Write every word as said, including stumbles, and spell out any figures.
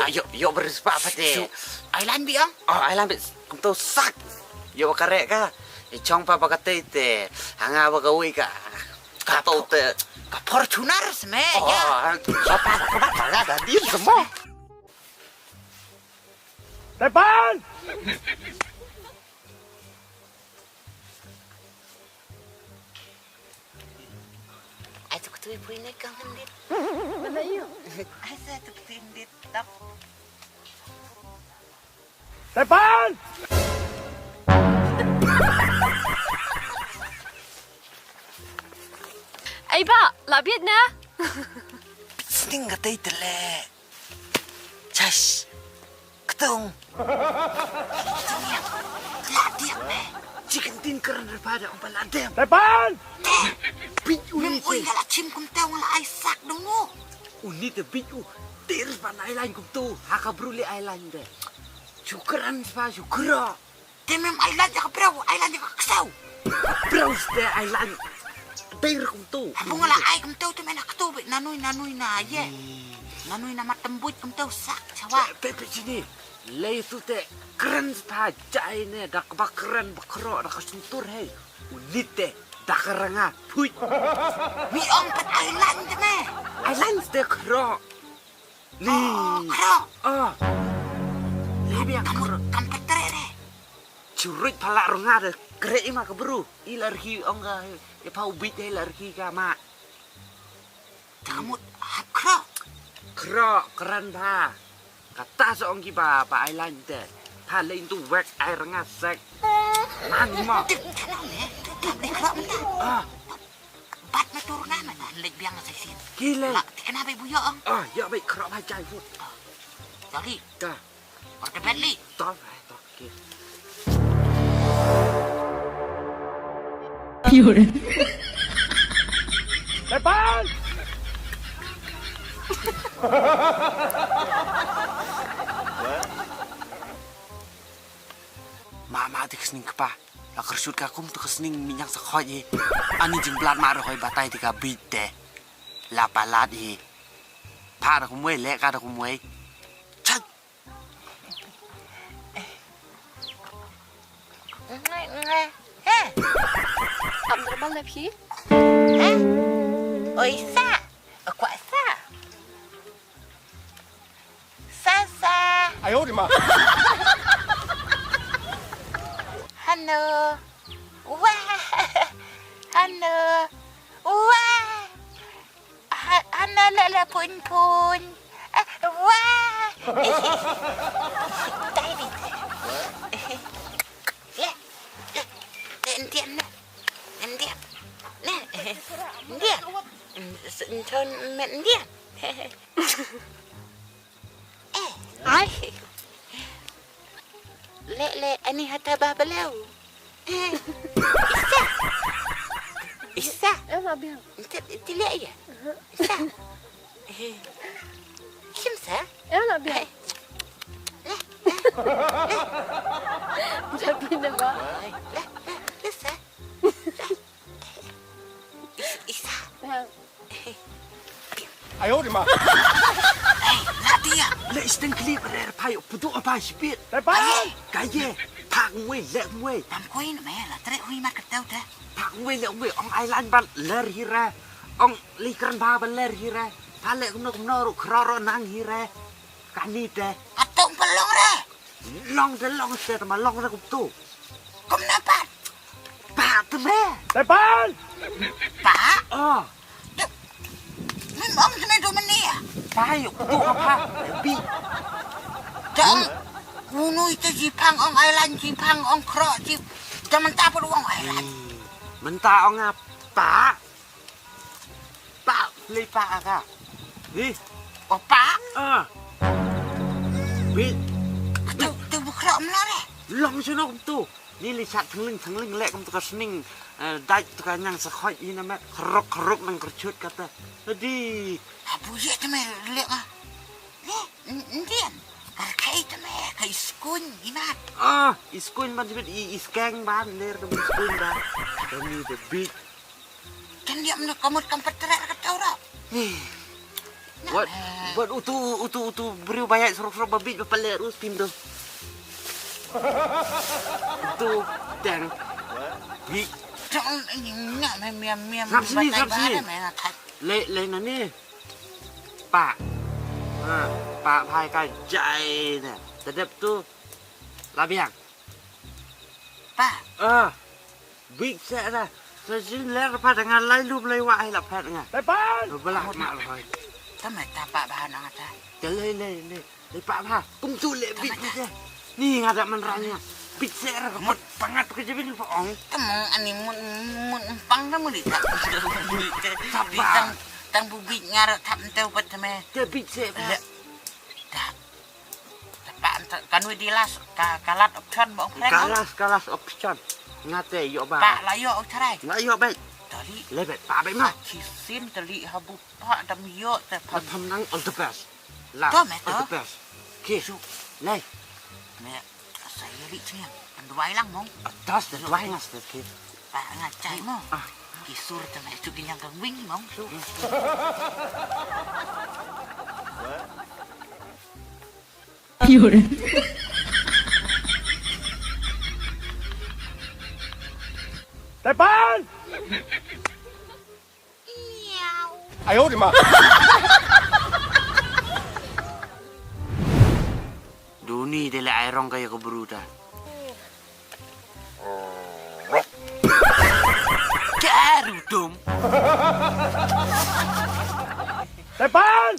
Ïoh, ïoh bris pa pa te. Ai lan bi ang. Oh, ai lan bi. Kumto sak. Ïoh ka re ka. I chong pa pa ka te te. Hanga ba ka wei ka. Ka to te. Ka Fortuner sme. Oh, ya. Ka pa ka pa ka da di semua. Tepan! Ai tu kutui pui ne kang hendit. Mana yu? Ai sa tu kutui hendit tap. Tepan! Ai ba, la biet na. Sting ka tei tele. Chas. Ktung. La diak ne. Chicken tin keren daripada ong pala dem. Tepan! Bit u ni te. Ui ngala chim kum tau ngala ai sak dong no. U ni te bit u. Ter pan ai lain kum tu. Haka bruli ai lain de. Chukran spa chukra. Te mem ai lain jaka brau, ai lain jaka ksau. Brau ste ai lain. Ter kum tu. Hapu ngala ai kum tu te mena ktu be nanui nanui na ye. Nanui na matem buit kum tu sak chawa. Te pe chini. Lei tu te kren spa jai ne dak ba kren ba kro dak suntur hei. Unit te dak ranga pui. Mi ong pat ai lain te me. Ai lain te kro. Li. Kro. Ah. Li biang kro. Kam pat tre re. Churut pala runga de kre ima ka bru. I larhi ong ka. Ipa ubit de larhi ka ma. Tamut hap kro. Kro kren ba. Kata sa ong ki ba ba ai lain te. Pha le intu wek ai ranga sek. Nan ma. Tik kana ne. Tam le kro menta. Ah. Bat na tur nga na na lek biang sa sin. Kile. La tik kana bai buyo ong. Ah, ya bai kro ba jai fut. Jali. Ka. Order badly. Tol, eh, tol, okay. Tepan! Mama te kesning kepa. La kersut ka kum tu kesning minyak sekhoj ye. Ani jing blat ma rohoi batai te ka bit te. La palat ye. Pa da kumwe le ka da kumwe. Chak. Nge, nge. He. Am normal na phi? He? Oi sa. Akwa sa. Sa sa. Ayo di ma. Hano. Wah. Hano. Wah. Ha, hana la la pun pun. Ah, wah. Dai di. Le, le, le, Indian na. Indian. Na, Indian. Nton met Indian. Eh. Ai. Le, le, ani hata ba balew. Eh. Isa. Isa. Em abang. Ntet tile ya. Isa. Eh. Kim sa? Em abang. Eh. Le, le, le. Tapi na ba? Le, le, le sa. Le. Is, isa. Em. Ayo di ma. Hey, Nadia. Le isteng klip rer pai putu apa sipit. Tepai. Kaye, tak mwe, lek mwe. Tam koi na me la trek hui mat ketau te. Tak mwe, lek mwe, ong ai lain ban ler hira. Ong likran ba ban ler hira. Pa lek kumno kumno ru kroro nang hira. Kani te. Katong pelong re. Long te long te ma long re kumtu. Kumna pat. Pa te me. Tepan. Pa. Oh. Mem ong te me do menia. Pa yuk tu apa. Bi. Dong. Unu ite jipang ong ai lain jipang ong kro jip. Dong menta apa ong ai lain. Menta ong apa. Pa, le pa ka. Ni. O pa. Ah. Bi. Tu tu bukra mla re. Long sino kumtu. Ni li chat thangling thangling le kumtu ka sning. Eh, dai tu ka nyang sa khoi ina met khrok khrok nang kerchut kata. Adi. Abu ye te me le nga. Ni, Indian. Kar kai te me kai skun ina. Ah, iskun ban jibit i iskeng ban ler tu iskun ban. Kami the big. Kan dia mena kamut kam petrek ka tau rap. What? Bad utu, utu, utu briew ba ïaid surok surok ba bieit ba palet ruh, tim tu. Utu tang. Bieit. Tang, ïa, miam, miam, miam. Sngap sini, batai sngap ba sini. Ada, meh, nga thait. Lei, lei na ni. Pah. Ha, pah bha ka jai na. Tadep tu. La biang. Pah. Ah. Bieit seh da. Sa shin ler pha da nga lai lup lai wah ai la phet nga. Tepan. Ba la ma rhoi. Tama ta pah ba na ta. Te lei, lei, lei. Lei pah ba. Kum tu lei bieit bieit seh. Ni nga da man rang nga. Bieit seh ra ka mut pangat ka jibin pa ong. Tama ani mut, mut empang da mut di ta. Sabar. Tang, tang bu bieit nga ra thap nteu pat tama. Te bieit seh ba. Lei. Da. Tapa anta kan wi di las ka, ka lad option ba ong phreng. Ka las, ka las option. Nga te ïoh ba. Pa la ïoh u trai. Nga ïoh beit. Tali. Le beit, pa beit ma. Kisin tali ha bu pa dam ïoh te pa. Pham nang all the best. Love. To, me to. All the best. Ki. Su. Nei. Me sa ïa ri chniang. An duwai lang mong. Atas de duwai ngas de ki. Pa nga chai mo. Ah. Ki sur te me chu ki nyang ka wing mong. Su. Tepan! Ayo di ma. Duni de le ai rong ka ïa ka bru ta. Karu dum. Tepan!